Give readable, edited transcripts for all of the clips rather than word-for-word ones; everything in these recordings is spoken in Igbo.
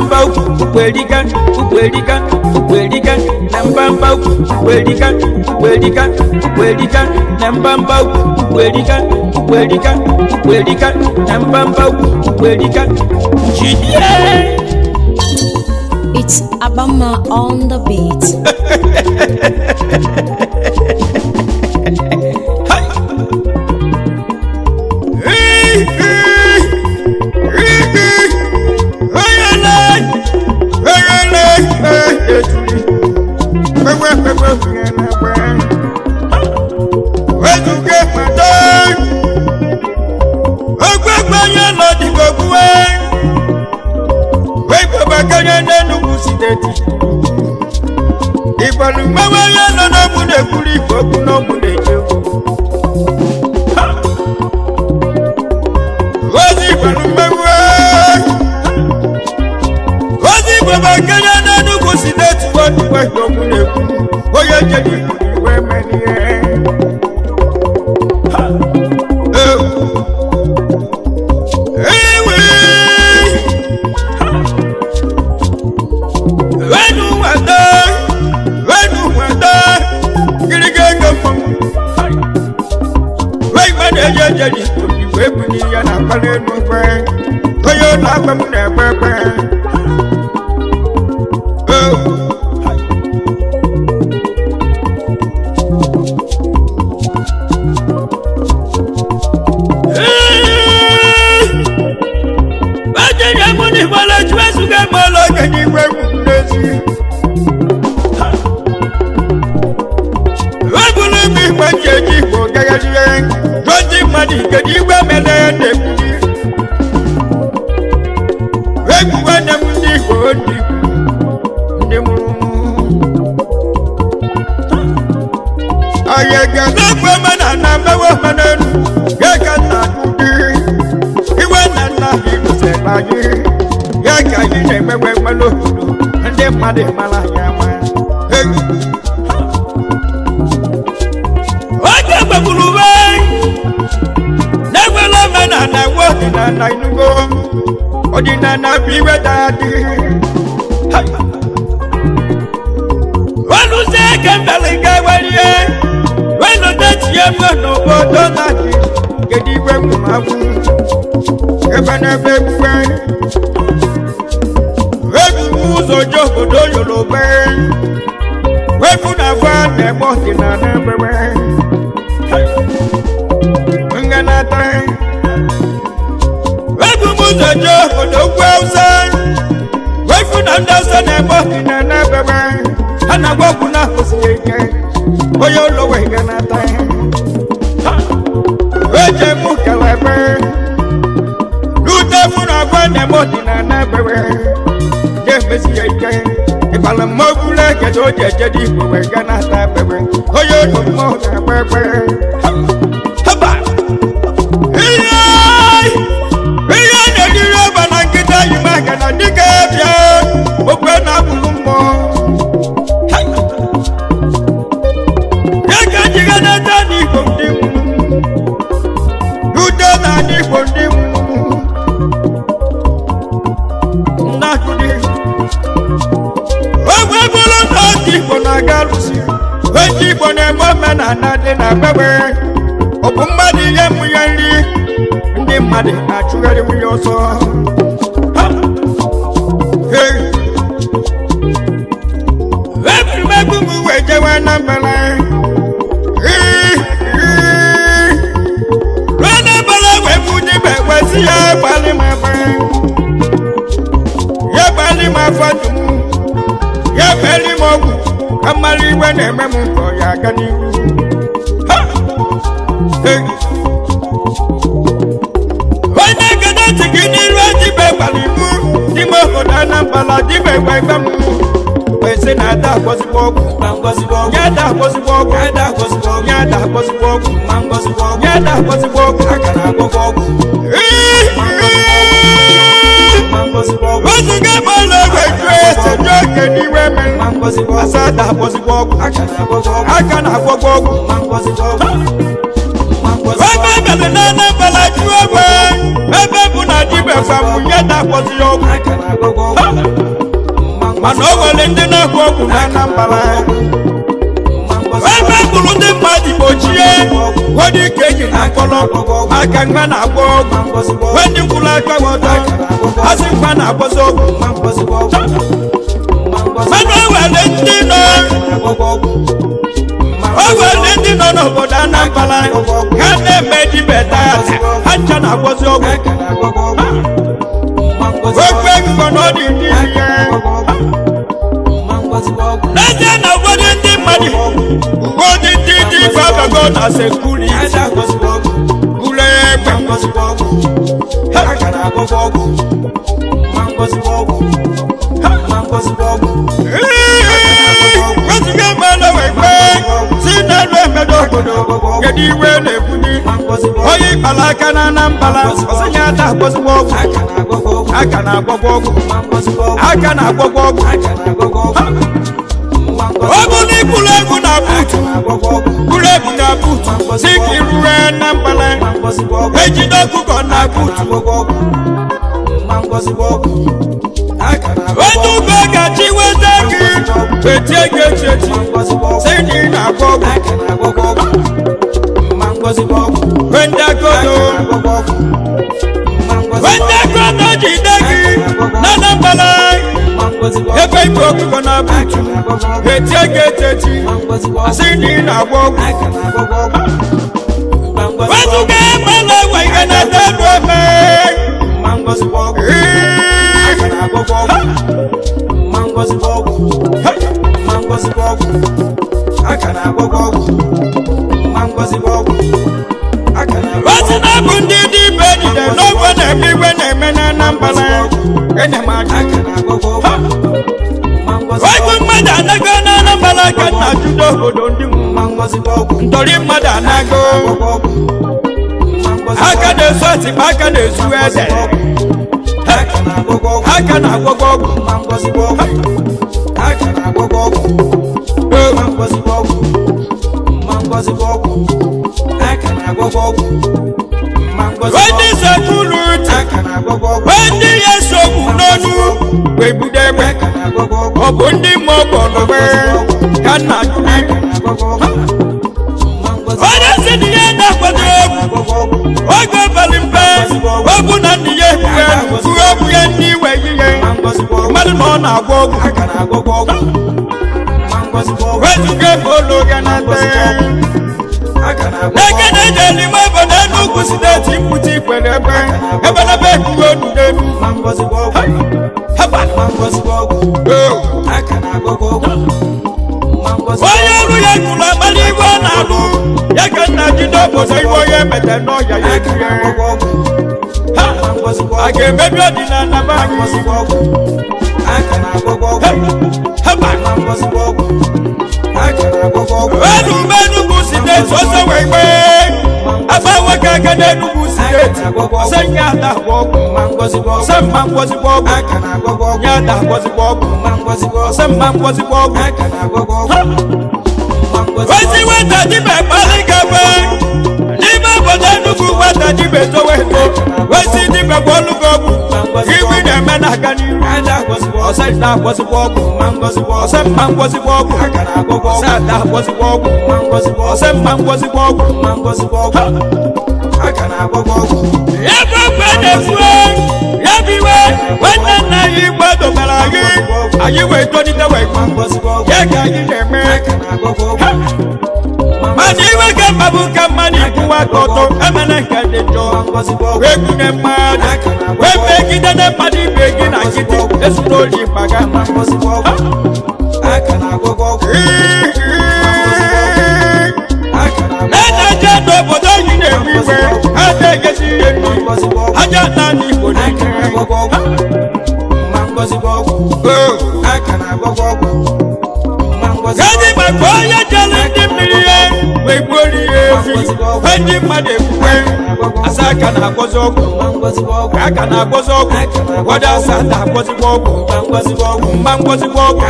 mbamba ukwu ukwu erika, ukwu erika, ukwu erika na mbamba ukwu, ukwu erika, ukwu erika, ukwu erika na mbamba ukwu, ukwu erika, ukwu erika, ukwu erika na mbamba ukwu, ukwu erika. Jidie. It's Abama on the beat. Ebe bụ na dibe dibịa mụnye na-agwọzi ya ọgwụ. Mana o nwere ndị na-agwọ ọgwụ na Anambra ebe gburu ndị mmadụ gbochie nwere ike eji na mkpọrọ maka mgbe na-agwọ ọgwụ nwe ndị kwụrụ aka ọtọ asị mgbe na-agwọzi ọgwụ. Mana o nwere ndị nọ, o nwere ndị nọ n'obodo Anambra ha na-eme dibịa tata, ha ncha na-agwọzi ọgwụ. Okwu ego na ọ dị ndị ihe n'ezie na ụfọdụ ndị mmadụ, ụfọdụ ndị dị ife abago na security buru egbe. Wezuga mmanụ wee kpee si n'elu emedo obodo, kedu iwe na-ebuli onye ịkpara aka na Anambra ọsị ya ada agwọzigbo ọgwụ? Aka na-agwọgwọ ọgwụ, aka na-agwọgwọ ọgwụ. Ọ bụ na iburu egwu na buutu, buru egwu na buutu si ka irue Anambra, ejide ọkụkọ na buutu onye ugbo ga-achị weta gị wetie gị echi echi si na ị na-agwọ ọgwụ. Wende agodo, wende agodo jide gị na Anambra ebe ibu ọkụkọ na buutu etie gị echi echi asị na ị na-agwọ ọgwụ. Wezuga ebe na-enwe ihe na-ede elu eme. Ozi na-abụ ndị dị ibe ejide n'ogwe na-eme iwe na-eme na Anambra ene m aka. Egwu mmadụ anago na Anambra ka nna judo obodo ndị ntọrị mmadụ anago aka na-esu atịkpa, aka na-esu eze, aka na-agwọgwọ ọgwụ. Ndị sekuriti ndị ya sogbu n'ọnụ wee budo egbe, ọ bụ ndị mmụọ gbọrọ ka nna jụrụ. Onye si na ihe na-akwado egwu oge abalị mpe ọgwụ na nna ya ekwughe kwughe ọgwụ ya ndị iwe ihe mmadụ na ọ na-agwọ ọgwụ. Wezuga ebe ụlọ ga na n'eke na-eji elime obodo Enugwu steeti mkpuchi ikwere ebe ebe n'ebe ekwughe onu n'elu. Onye ọrụ ya kwuru amara iwe ọ na-alụ ya ka nna jide obodo iwe onye emete n'ọhịa ya ekwughe a ga-emebi ọdịnala be anyị. Enu Enugwu steeti ọsọ wee gbee agba nwoke aka n'Enugwu steeti ọsọ nye ada agwọ ọgwụ, ọsọ mma ngwọzigbo ọgwụ nye ada agwọzigbo ọgwụ, ọsọ mma ngwọzigbo ọgwụ. Ozi nwata dibịa kpali gabe n'ime obodo Enugwu, nwata dibịa etowe eto wezi dibịa gwọlụ gị ọgwụ iwi na-eme na-aga n'iru ọsọ na-agwọzigbo ọgwụ, ọsọ mma ngwọzigbo ọgwụ, ọsọ ada agwọzigbo ọgwụ, ọsọ mma ngwọzigbo ọgwụ. Ya bụ okwu na-efu ya bụ iwe nwanne nna anyị Igbo dobere anyị, anyị wee tolite wee ya ka anyị na-eme. Mana iwe ka mma bụ ka mmadụ ikwuwa aka ọtọ emena nke dị njọ wee gwunye mmadụ wee megide na mmadụ ibe gị na nkịtị esuna ori mgbaga. Na-eje n'obodo anyị na-ewe iwe ha na-egesi ihe nri aja naanị Igbo n'ike. Kedu maka onye jere ndị mmiri ihe wee gbuoro ihe efi ndị mmadụ ekwuwe asa aka na-agwọzi ọgwụ, aka na-agwọzi ọgwụ gwọdọ asa na-agwọzigbo ọgwụ mma ngwọzigbo ọgwụ.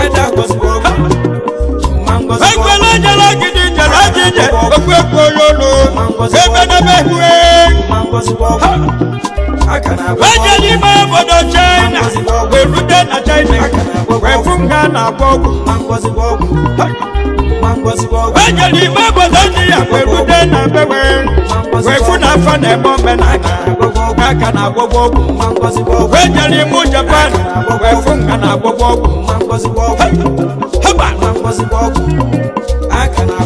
Ekwela jere ogidi jere Ejije okwu onye olu ebe n'ebe hue. Eje n'ime obodo China wee rute na China wee fụ nga na-agwọ ọgwụ. Eje n'ime obodo India wee rute na bewe wee fụ na afa na-eme omenala aka na-agwọgwọ ọgwụ. Wee jere ime Japan wee fụ nga na-agwọgwọ ọgwụ. Haba!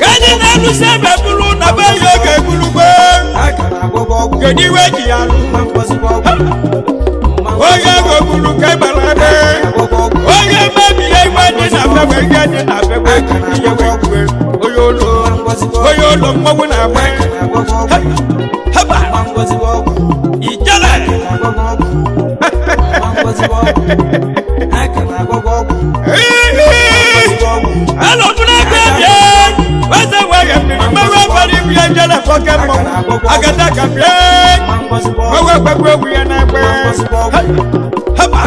Kedu na-alụsị ebe bụrụ na be ya oge egburugbe? Kedu iwe ji ya alụ? Onye ego gburu ka ịgbara ebe onye mebie iwe dị na bewe ihe dị na bewe ihe wee kwue onye olu onye olu mmọnwụ na-agba. Haba! Ijele! Alọbụla ebe bịa eze wee mmiri mmewe bara ibu ya njele fọke mmọnwụ agada ka bịa wewe gbagbu egwu ya n'egbe. Haba!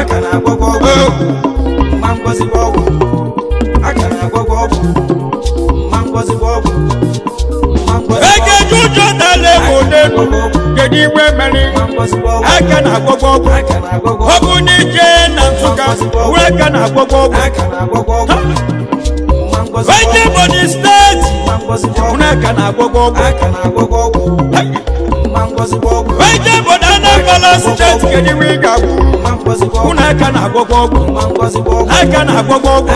Ege juju n'ala egwu n'elu kedu igwe mere aka na-agwọgwọ ọgwụ? Ọ bụ n'ije na Nsụka wee aka na-agwọgwọ ọgwụ. Onye Ebonyi Steeti hụrụ aka na-agwọgwọ ọgwụ. Onye obodo Anambra Steeti kedu iwe ị ga-agwụ hụrụ aka na-agwọgwọ ọgwụ aka na-agwọgwọ ọgwụ.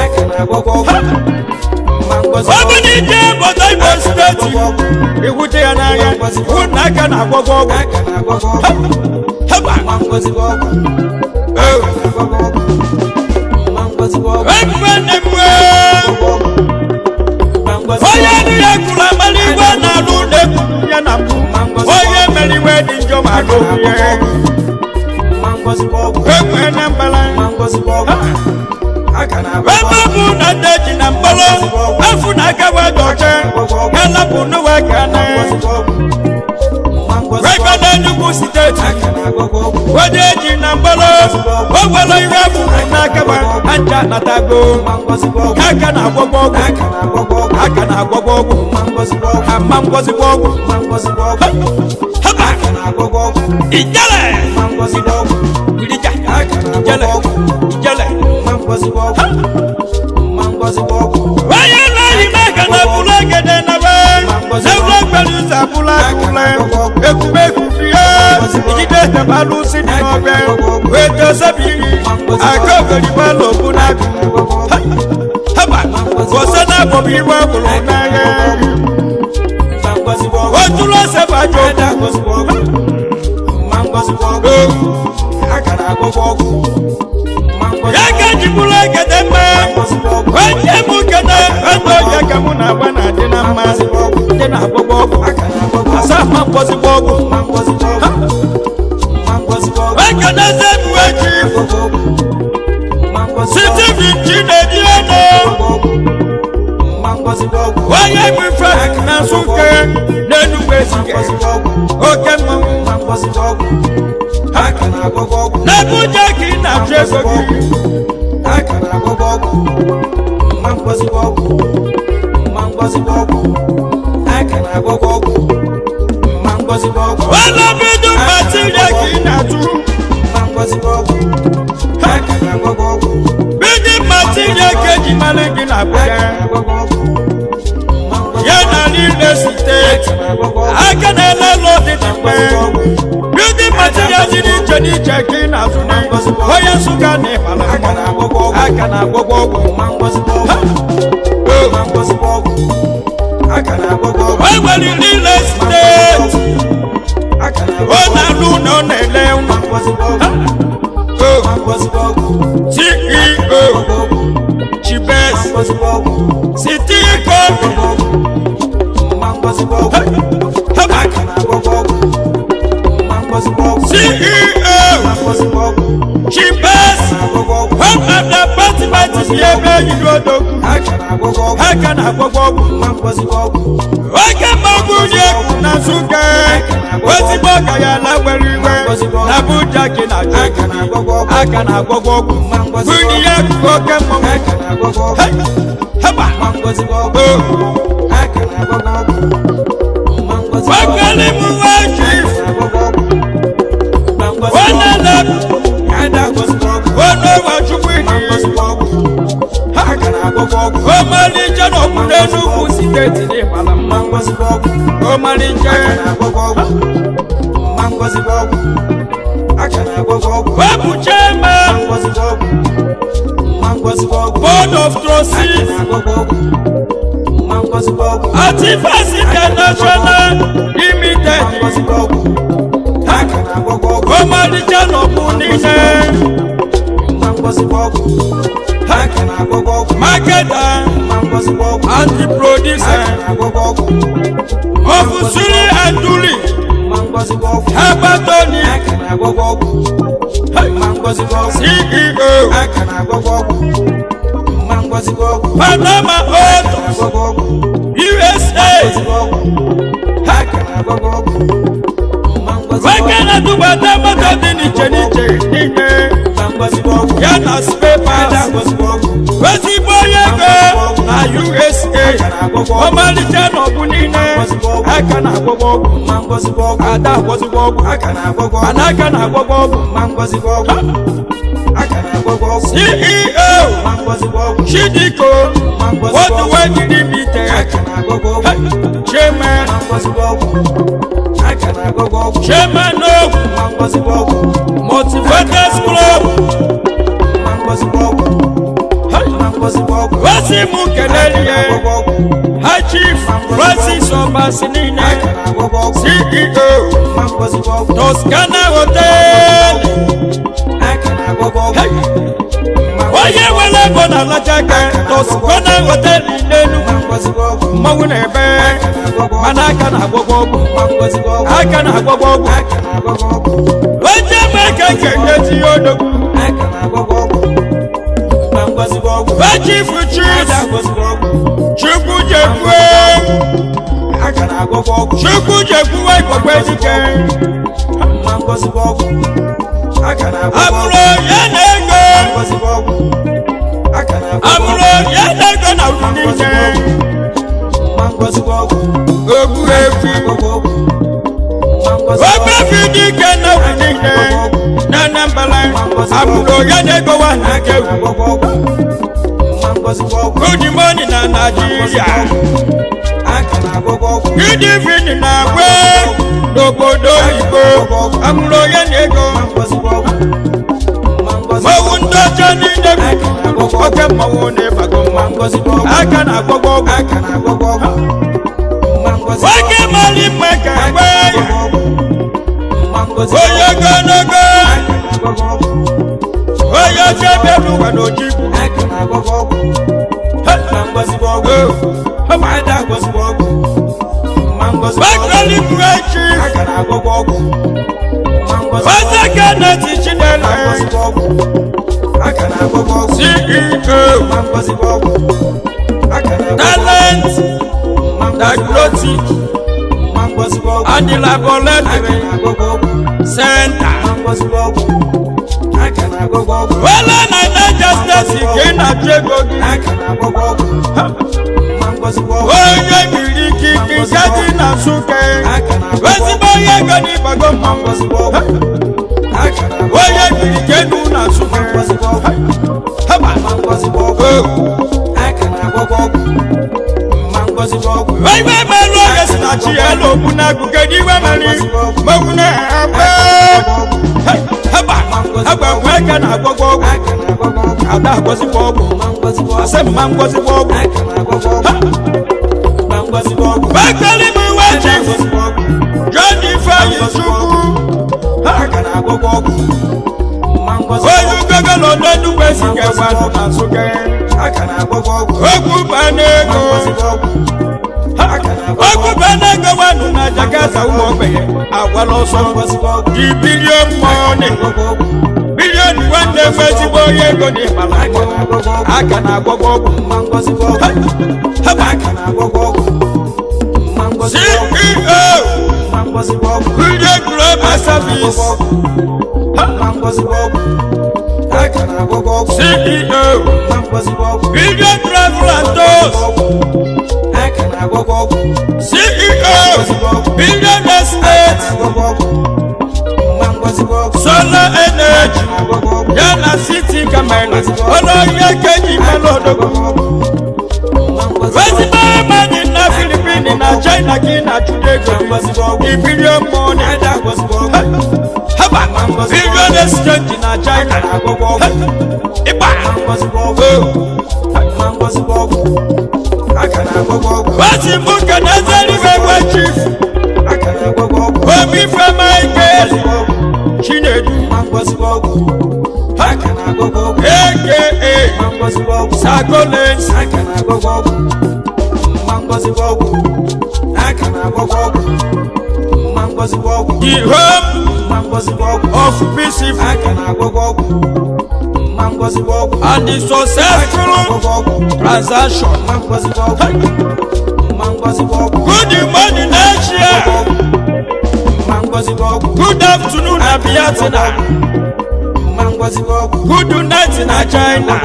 Ọ bụ n'ije obodo Imo Steeti iwute ya n'anya hụ na aka na-agwọgwọ ọgwụ. Haba! Nwanne m onye nụ ya kwuru amara igwe na-alụ ụlọ ekwuru ya na mbụ onye mere iwe dị njọ ma alụ ya ekwe na mbara ebe bụ na ndị ji na mkpọrọ efu na aka wee dọche elapụ n'ụwa ka na ebe n'Enugu Steeti onye eji na mkpọrọ o nwere ihe efu n'aka ma anja natago aka na-agwọgwọ ọgwụ aka na-agwọgwọ ọgwụ ama ngwọzigwọ ọgwụ. Haba! Ijele! Irija! Ijele! Ijele! Onye na-eyi maka na bụrụ egede na be na ụlọ ekpere ụzọ abụla akụle ekwumekwu fie ijide tebalụ si dị n'ọbịa wee dozebiri aka ogoribalụ okpu n'akụ. Haba! Gose na abọbụ iwe gwụrụ n'anya ojúlọ sẹfàjọ. Ya ka jibụrụ egede mma onye mụ kene ebe onye ka mụ na-agba na-adị na mma dị na agbụgbọ ọgwụ asa ma mkpọzigbo ọgwụ ekeneze mwe ji sitivi chineji ene onye bụ ife na Nsụka n'Enugwu Ezike oke mmanwụ n'Abuja ka ị na-achụ ego gị. Ọlọ́bídú màtíríà ka ị na-achụ bídí màtíríà ka eji mara gị na Abuja ya na niile steeti aka na-ele ụlọ dị mgbe bídí màtíríà dị n'iche n'iche ka ị na-azụ na onye Nsụka na ịbara aka na-agwọgwọ ọgwụ. O nwere niile steeti ọ na-alụ na ọ na-ele ụlọ. CEO Chibes City Coffee CEO Chibes Home and Apartment si ebe yiri odogwu aka na-agwọgwọ ọgwụ oke mmanwụ dị egwu na Nsụka ozigbo ọka ya na nwere iwe na Abuja ka ị na-achụ aka na-agwọgwọ ọgwụ bunye ya oke mmanwụ. Haba! Keneli m nwa chief onye na onye Chukwu ọmalịcha na ọbụla Enugu steeti dị mara mma ọmalịcha. Wepụ chairman, board of trustees, Atifas International Limited. Ọmalịcha na ọbụ niile marketer and the producer of Suri and Duli Herbal Tonic. CEO, Panama Autos USA. Nwoke na-atụbata moto dị n'iche n'iche niile ya na spare parts. Ezigbo onye ego na USA. Ọmalịcha na ọbụ niile aka na-agwọgwọ ọgwụ, ada agwọzigbo ọgwụ, mana aka na-agwọgwọ ọgwụ. CEO, Chidiko Worldwide Limited. Chairman, chairman of Motivators Club. Wasi mụ kelere ha Chief Francis Obasi niile, CEO, Toscana Hotel. Onye nwere ego na-alacha aka Toscana Hotel n'Enugu. Mmanwụ na-ebe, mana aka na-agwọgwọ ọgwụ, aka na-agwọgwọ ọgwụ. Onye mee ka nke tinye odogwu. Chief Chief Chukwu jekwue, Chukwu jekwuwe Igbokwe dike abụrụ ya na ego, abụrụ ya na ego na uru niile ogbu efi ogbefi dike na uru niile na Anambra, abụrụ ya na ego wa na aka egwu. Good morning na Nigeria, good evening na agwe n'obodo oyibo. Amụrụ onye na ego mmanwụ ndị ọcha niile bụ oke mmanwụ na-ịbago mmanwụ aka na-agwọgwọ ọgwụ. Nwoke mara mma ka agwa ya onye ogologo, onye ọcha bịara ụwa n'ojikwu. Bakrali Buhachi Ọzọ Kenneth Chinelo, CEO, Talent Diagnostic and the Laboratory Center. Wala na Niger State ka ị na-achụ ego gị. Onye biri ikike nke dị na Nsụka, ezigbo onye ego n'ịgbago mmanwụ. Onye biri ike nụ na Nsụka. Haba. Iwe mere oge si na chi ya na ogbu na agụ, kedu iwe mere mmanwụ na-agba? Haba. Haba nwee ka na-agwọgwọ ọgwụ, ada agwọzikwa ọgwụ, asị mma ngwọzikwa ọgwụ. Bakali m iwe chief John Ifeanyi Chukwu, onye ugogo nọ n'Enugwu Ezike gbanụ na Nsụka. Okwu ba n'ego, okwu ba n'ego nwanụ na Jakarta. Ụmụ ogbenye agwala ọsọ di billion money billion nwanne m, ezigbo onye ego na ịmara aka na-agwọgwọ ọgwụ. Haba. CEO, Video Global Service. CEO, Video Travel and Tours. CEO, Billion Estate, Solar Energy, ya na City Camera, ọlọ́yẹ kejì mẹ́lọ́dọ́gbọ̀n. Ezigbo mmadụ na Philippines na China ka ị na-achụta ego Imperial money. Haba, billion exchange na China. Ịgba. Osi mụ ka na ezeribe gwe chief. Obi Ifeoma Michael Chinedu, aka Sakolens. The home of peace and the successful transaction. Good morning, Asia. Good afternoon, na Biafra. Good night na China.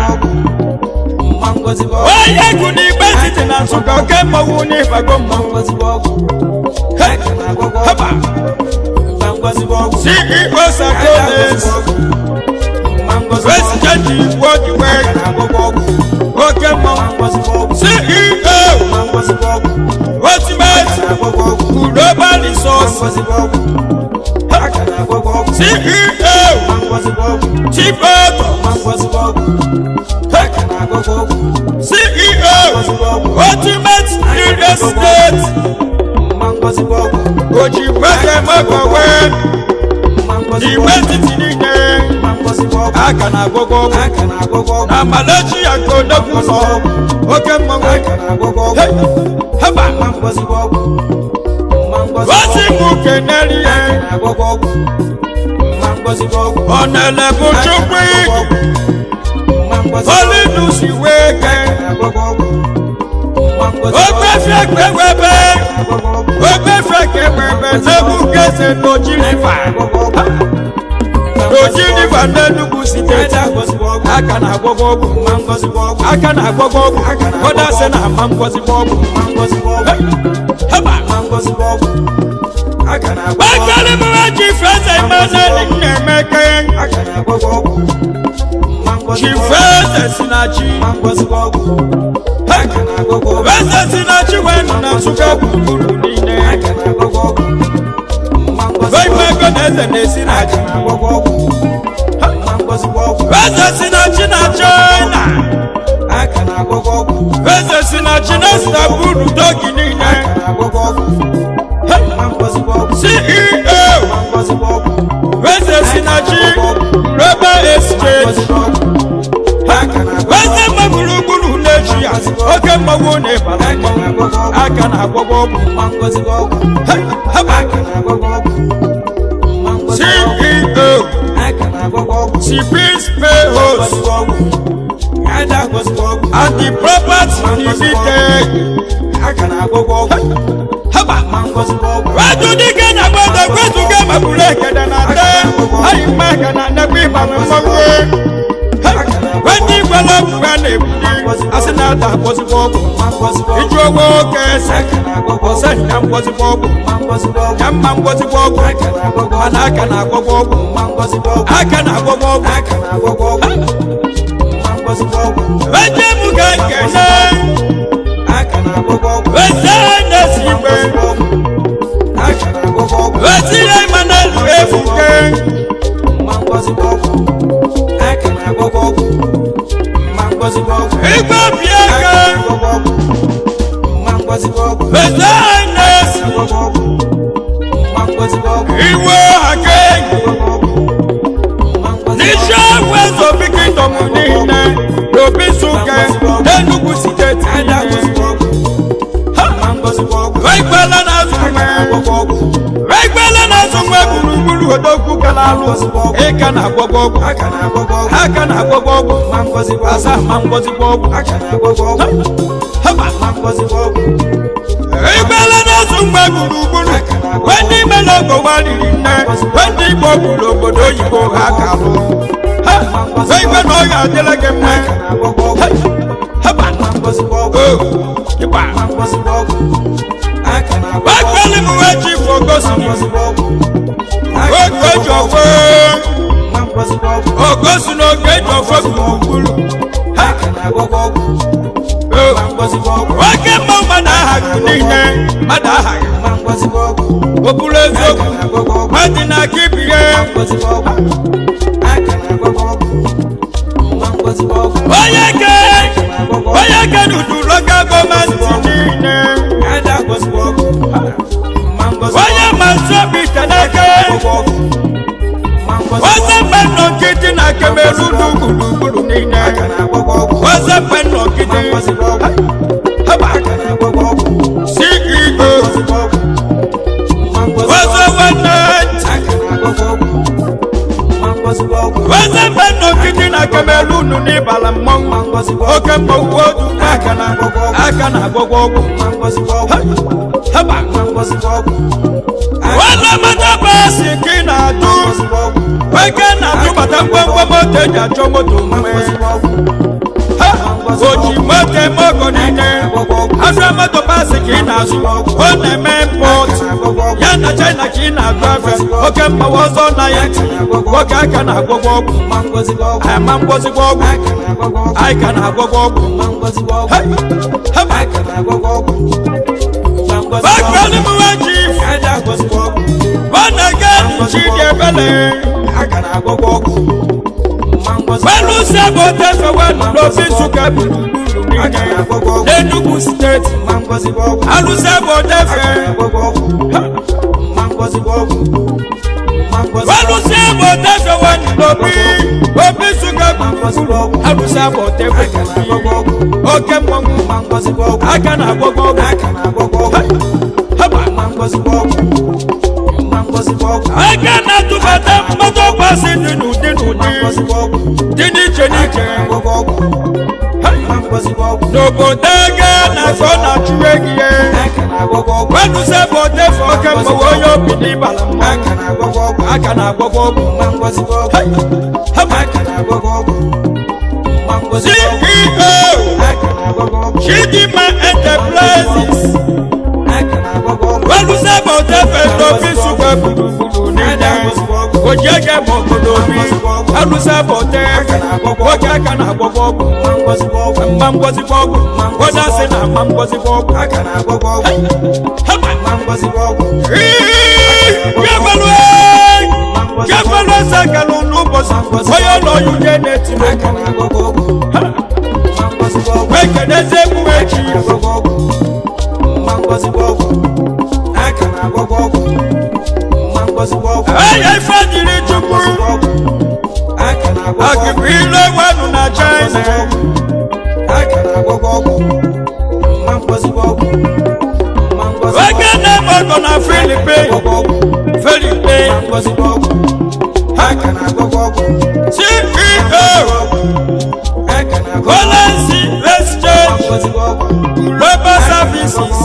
Onye egwu n'igbe etiti na Nsụka, oke mmọnwụ n'ịbago mmọnwụ. Hey, haba. CEO Sakolens, President Worldwide, oke mmọnwụ. CEO Ultimate Global Resource, CEO Chief Author, CEO Ultimate Real Estate, Ojikweke Mọgọwe, Igwe etiti niile, aka na-agwọgwọ ọgwụ. Na Malaysia ka odogwu nọ, oke mmọnwụ. Hey, haba. Osi mụ kenere ya, ọnele bụ Chukwu Olinu si wee ke, ogbefi ekpewebe, ogbefi ekewebe n'egwu kese n'Oji River. N'Oji River n'Enugu Steeti, aka na-agwọgwọ ọgwụ, aka na-agwọgwọ ọgwụ, kọda sị na ama ngwọzigbo ọgwụ. Hey, haba. Gbàgbọ́lé mu wá Chief Eze Emmanuel Nnaemeka. Chief Eze Sinachi. Eze Sinachi wee nọ na Nsụka gburugburu niile. Oyibo ego na eze na-esi na ji. Eze Sinachi na China. Eze Sinachi na Istanbul Turkey niile. CEO Eze Sinachi Global Exchange. Eze mma gburugburu na-echi ya, oke mmanwụ na-ịbara mmanwụ, aka na-agwọgwọ ọgwụ. Hey, haba. CEO Cpins Pay Host and the Property Limited. Haba. Wetudike na gbọdọ gwezuga ma buru ekede na te ayi mma aka na nnekwu ịgbanwe mmanwụ. Wendy gwara ọgwụ a na-ebuli asị na-ata akwọzigbo ọgwụ iji ogwe oke ese ọsẹ nya ngwọzigbo ọgwụ nya mma ngwọzigbo ọgwụ, mana aka na-agwọgwọ ọgwụ, aka na-agwọgwọ ọgwụ. Eje m ga nkene eze na-esi igwe ezi ihe Emmanuel Efuke. Igwe obi ego eze na-esi iwe aka enyi n'isi ewu eze obi kingdom niile n'obi Nsụka n'Enugu Steeti niile. Egbela n'azụ nwe, egbela n'azụ nwe gburugburu odogwu ka na-alụ ịka na-agwọgwọ ọgwụ, aka na-agwọgwọ ọgwụ asa ma ngwọzigbo ọgwụ. Haba. Egbela n'azụ nwe gburugburu ndị mere ogo gbariri nne ndị Igbo gburu obodo oyibo ha ka lụ. Ha, igwe na ọya adịla gị mma. Haba. Oh, ịgba. Ekweli m na-aka ibie. Onye ke onye ke n'udu local government niile, onye masị obi n'aka oze mgbe nọ nkịtị na Cameroon gburugburu niile, oze mgbe nọ nkịtị, CEO oze nwanne, oze mgbe nọ nkịtị na Cameroon n'ịbala mmọnwụ, oke mmọnwụ odu aka na aka na-agwọgwọ ọgwụ. Haba wala mata basi ka ị na-atụ eke na-atụbata ngwongwo moto eji achọ moto mma. Ha oji moto eme ọgọ niile, afịa moto basi ka ị na-azụ, ọ na-eme import ya na China ka ị na-azụ afịa. Oke mgbawa ọzọ na ya nwoke aka na-agwọgwọ ọgwụ ama ngwọzigwọ ọgwụ, anyị ka na-agwọgwọ ọgwụ. Hey! Haba! Bakwalimuwa chief Banagan Chidiebele Welusa Botefe wenu n'obi Nsukka gburugburu niile n'Enugu Steeti. Alusa Botefe Welusa Botefe wenu n'obi obi Nsukka gburugburu. Alusa Botefe, oke mmọnwụ aka na-agwọgwọ ọgwụ. Haba! Aka na-atụbata mmadụ ọkwasị dị n'ụdị n'ụdị dị n'iche n'iche n'obodo ege na-afọ na-achụ ego ya. Welusa Botefe, oke mmọnwụ, onye obi n'ịbala mmanwụ aka na-agwọgwọ ọgwụ. Hey! Haba! CEO Chidinma Enterprises, Welusa Botefe n'obi Nsukka gburugburu niile, ojiege ma obodo obi Alusa Botefe, nwoke aka na-agwọgwọ ọgwụ, mma ngwọzigwọ ọgwụ, onye asị na mma ngwọzigwọ ọgwụ. Hey! Haba! Jefelu ezekalụ n'ụbọchị onye ụlọ ya ude na-eti n'okwu ekenezi egbuwe chi. Enye ife jiri Chukwu akịbụ ilu enwenu na China. Oge na-eme ọgọ na Philippines, Philippines, CEO Currency Exchange Global Services,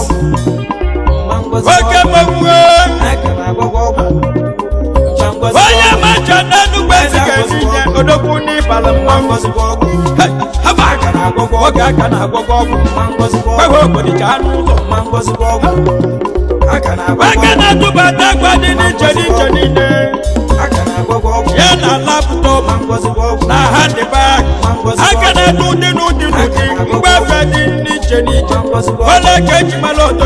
oke mmọnwụ, onye macha n'Enugwu Ezike niile, odogwu n'ịbala mmanwụ. Hey! Haba! Oge aka na-agwọgwọ ọgwụ gbawe obodo ka anụ ụlọ aka na-atụbata agwa dị n'iche n'iche niile ya na laptop na handbag, aka na-atụ ụdị n'ụdị n'ụdị mgbafe dị n'iche n'iche ole ka eji mara ọtọ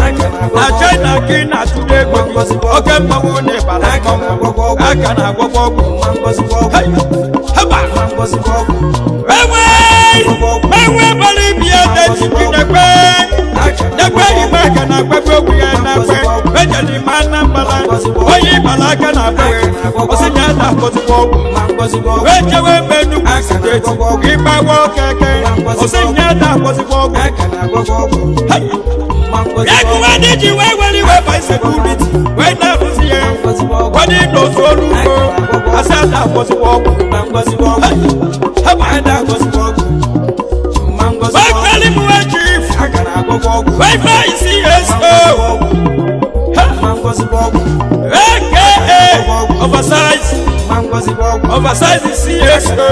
na China ka ị na-atụrụ ego gị. Oke mmanwụ na ịbala mmanwụ aka na-agwọgwọ ọgwụ. Hey! Haba! Enwe enwe bara ibi ya dechiki na-ekpe nekpe ime aka na-akpekpe okwu ya na-ekpe ejeli ma Anambra onye ịbala aka na-akpe ọsị ya na-akpọzikwa ọgwụ wee jewe mbe Enugu Steeti ịgbawa okeke ọsị ya na-akpọzikwa ọgwụ. Ekuwe ndị ji wee were iwe ba insecurity wee na-arụzi ya kwado ịnọzu ọrụ ugbo asị a na-akpọzikwa ọgwụ. Wee chief wee CSO aka oversize oversize CSO,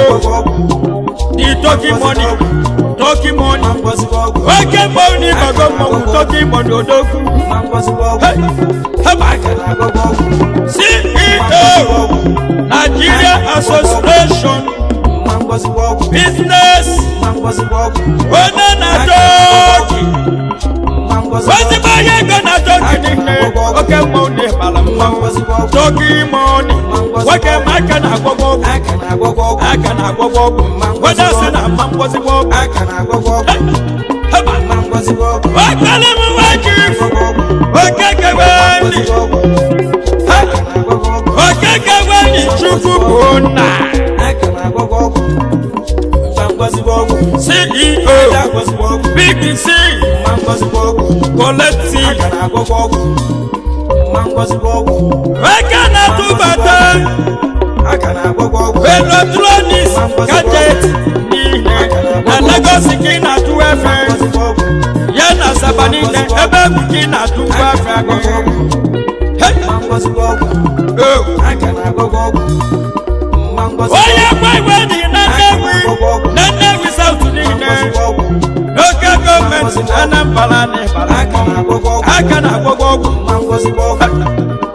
the turkey money, turkey money, oke money, bago mmọnwụ, turkey money, odogwu. Hey! Haba! CEO Nigeria Association Business onye na Turkey. Ezigbo onye ego na Turkey niile, oke mmọnwụ na-ịbara mmanwụ. Turkey money, nwoke ma aka na-agwọgwọ ọgwụ, aka na-agwọgwọ ọgwụ. Weda sị na mma ngwọzigbo ọgwụ. Heba. Okpere m nwa chief, Okeke Wendy. Okeke Wendy Chukwu bụ nna. CEO, Big C, Collective. Eke na-atụbata electronics gadget niile na Lagos ka ị na-atụ efe ya na Asaba niile, ebe egwu ka ị na-atụ efe gị. Hey! Oh. Onye gwa iwe dị na Nnewi, na Nnewi South niile, n'oke gọọmenti Anambra na Ịbara, aka na-agwọgwọ ọgwụ.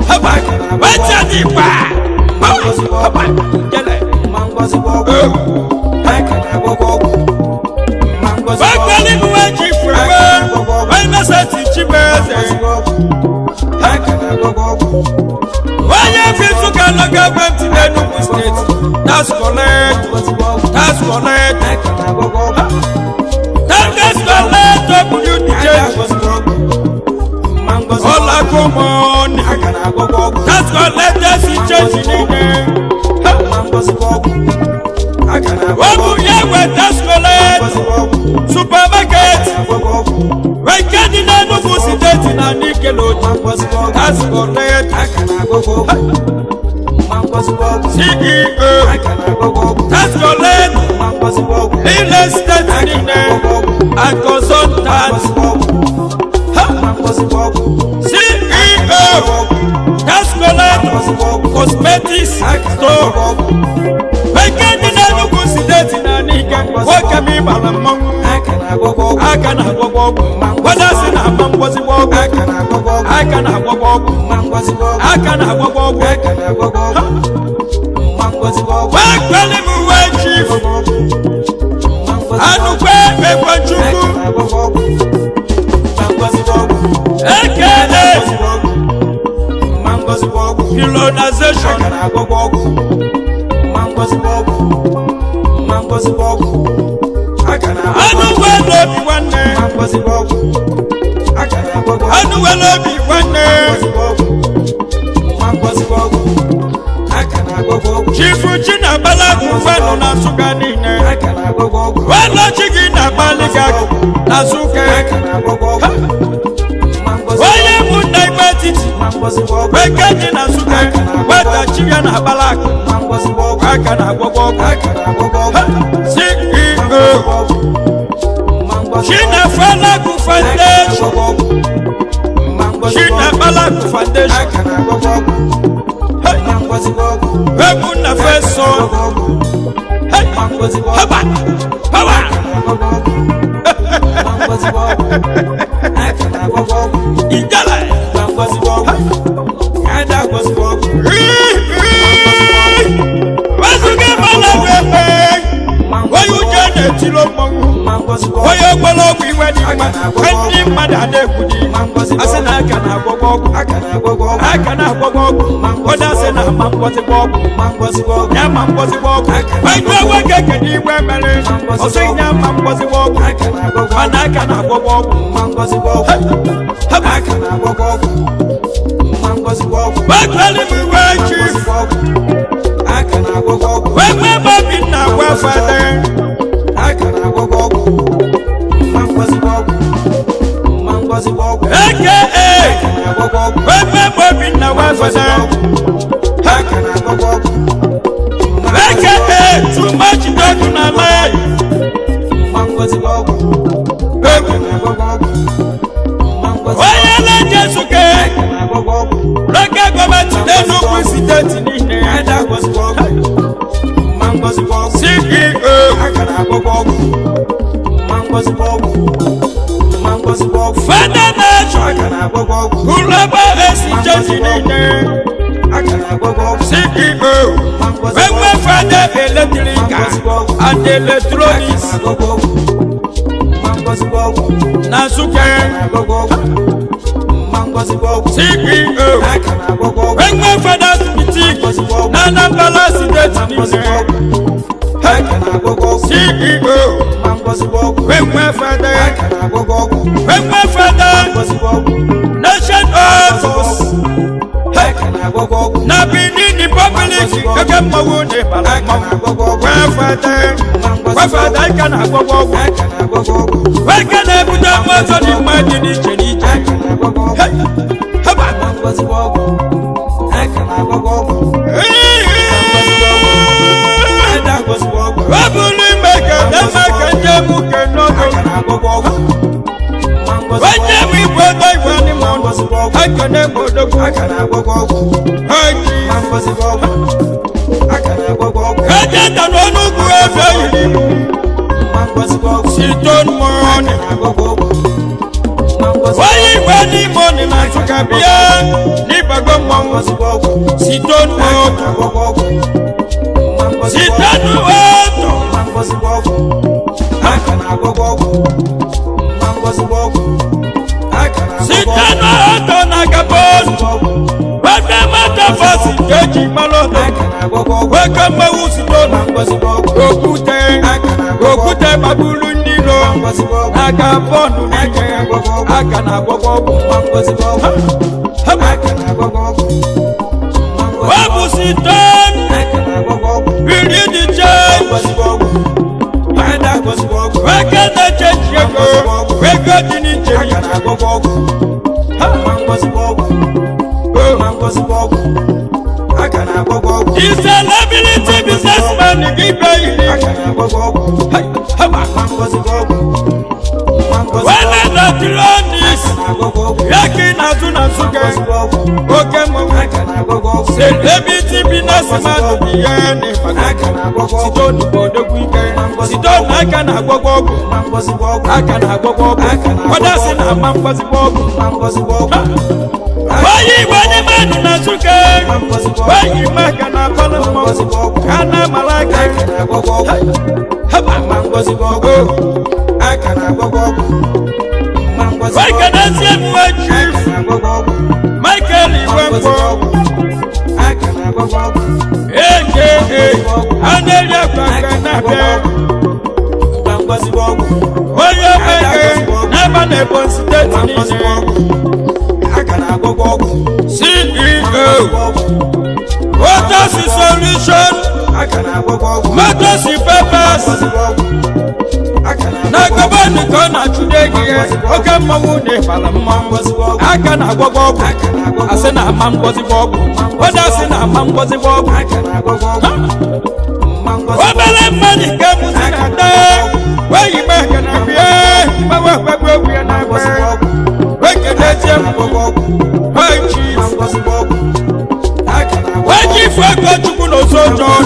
Haba! Wetin dị gba? Haba! Jele! Bakwali bụ ji furu Innocent Chibueze, onye bi Nsụka local gọọmenti n'Enugu Steeti. That's correct, that's correct, that's correct. WDJ Ọlákó money, that's correct. That's change niile. Ọ bụ ya nwe that's correct supermarket nke dị n'Enugu Steeti na Nikeloji. That's correct. CEO, that's correct real estate niile and consultant. CEO, that's correct cosmetics store nke dị n'Enugu Steeti na Nike. Nwoke m, ịbara mmanwụ, aka na-agwọgwọ ọgwụ. Weda sị na ama ngwọzigbo ọgwụ, aka na-agwọgwọ ọgwụ, aka na-agwọgwọ ọgwụ. Wee kweli m wee chief anụkwe ekwe Chukwu ekele pilonization. Anụ nwere obi nwanne, anụ nwere obi nwanne. Chifu Chinabala bụ na Nsụka niile. Welọchi gị na-agbalị gị na Nsụka. Onye bụ nna igbe etiti weke dị na Nsụka, weta chi ya na agbala akụ, aka na-agwọgwọ ọgwụ. CEO, Chinafelagu Foundation, Chinabalagu Foundation. Egwu nna feso. Haba haba. Ijele wezuga mmadụ ebe onye uche na-etilo mmọnwụ, onye gbara ọgwụ iwe dị mma, ndị mmadụ a na-ekwu dị asị na aka na-agwọgwọ ọgwụ, aka na-agwọgwọ ọgwụ. Onye asị na ama mgbọzigbo ọgwụ ya ma mgbọzigbo ọgwụ, onye nwoke kedu igwe mere ọsị ya ma mgbọzigbo ọgwụ, mana aka na-agwọgwọ ọgwụ. Gbakwere m iwe chief wegbe obi nna gwa fada. Aka wegbe obi nna gwa fada, aka too much dog na lie. Onye na-eje Nsụka local gọọmenti n'Enugu Steeti niile, CEO, Fada Nation Global Exchange niile, CEO, Enwe Fada Electrical and Electronics. Na Nsụka. CEO, Enwe Fathers Boutique na Anambra Steeti niile. CEO, Enwe Father, Enwe Father Nation Autos na Benin Republic. Oke mmanwụ n'ịbara mmanwụ. Wee fada, ike na-agwọgwọ ọgwụ, wee na-ebute mmụọ dị mma dị n'iche n'iche. Hey, haba. Ọ bụrụ ime ka eme ka njem ke n'ọdụ onye bụ igwe ego igwe n'ime ọnụ ekene m odogwu haji eje ta n'ọnụugwu ebe yiri site mọnị onye igwe n'ime ọnị na Nsụka bịa n'ịbago mmọnwụ site n'otu site n'otu. Site n'otu na Gabon wete mata fasi eji mara ọdọ weke mmanwụ site okwute okwute gbagburu ndị iro na Gabon n'ike aka na-agwọgwọ ọgwụ. Ọ bụ site biri dị change weke na-echenji ego ego dị n'iche n'iche. The celebrity businessman gị bịa yiri wele electronics ya ka ị na-azụ na Nsụka oke mmanwụ celebrity businessman bụ ihe n'ịbago site n'odogwu ike site n'aka na-agwọgwọ ọgwụ aka na-agwọgwọ ọgwụ ọdasị na-ama mgbazigbo ọgwụ. Onye igwe n'ime ndụ na Nsụka onye ime aka na-akpalụ mmọnwụ ka a na-amara aka. Wekenezie mwe Chief Michael Iwemkpo aka a na-eri akwa aka na-abịa onye omeke n'ebe na Ebonyi Steeti niile. CEO, Motors Solution, Motors Papers na Gabon ka ọ na-achụdo ego ya. Oke mmanwụ na ịbara mmanwụ aka na-agwọgwọ ọgwụ asị na ama mgbọzigbo ọgwụ ọdọ asị na ama mgbọzigbo ọgwụ. Obere mmadụ nke mụzi na ada weyi meke na bie mgbawe ekpegbu egwu ya na agba wekenezie m hoi chief wee chifu ego chukwu na oso ọjọọ.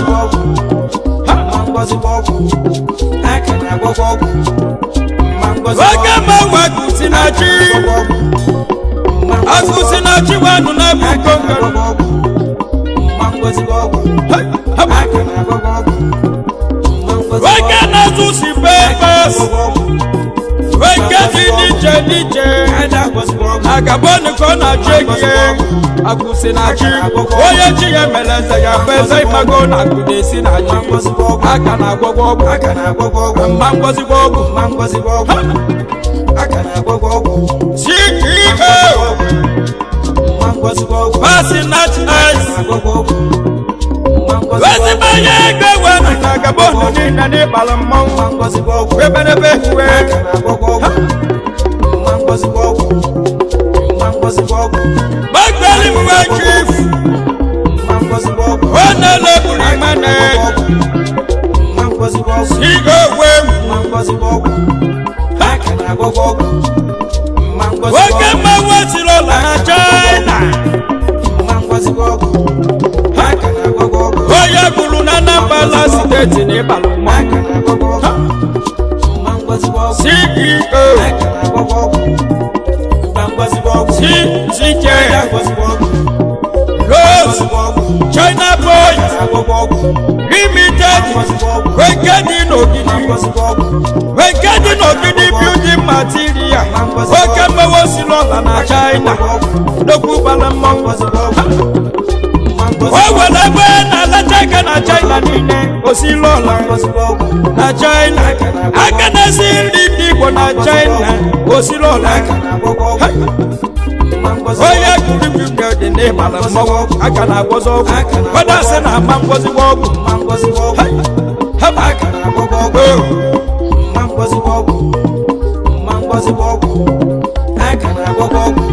Oke mmanwụ akụsi na chi akụsi na chi wanụ na-ebu kongo. Weke na-azụ si pepas weke dị n'iche n'iche na Gabon ka ọ na-achụ egihe akụsi na chi onye chi ya mere eze ya bụ eze ịmago na akụ na-esi na chi aka na-agwọgwọ ọgwụ mma ngwọzigbo ọgwụ. CEO, Pasi Nat Ice ezigbo onye ego ewe na Gabon niile n'ịbara mmọnwụ eberebe ewe. Gbagbeli mwe chief onele buru imane sigo we oke mmanwụ esiri ụlọ na China onye gburu na Anambra Steeti na ịbalụ mmọnwụ. CEO, CCJ Rose China Boy Limited weke dị n'ogidi weke dị n'ogidi. Material, oke mmewe osilọla na China, dokwu bara mmọnwụ. O nwere ebe na-alacha aka na China niile, osilọla na China, aka na-esi nri ndị Igbo na China, osilọla. Onye gụrụ dị n'ịbara mmọnwụ, aka na-agwọzi ọgwụ, kwado na ama ngwọzigbo ọgwụ. Haba aka na-agwọgwọ ọgwụ. Mma ngọzi bụ ọgwụ, mma ngọzi bụ ọgwụ, aka na-agwọgwọ ọgwụ,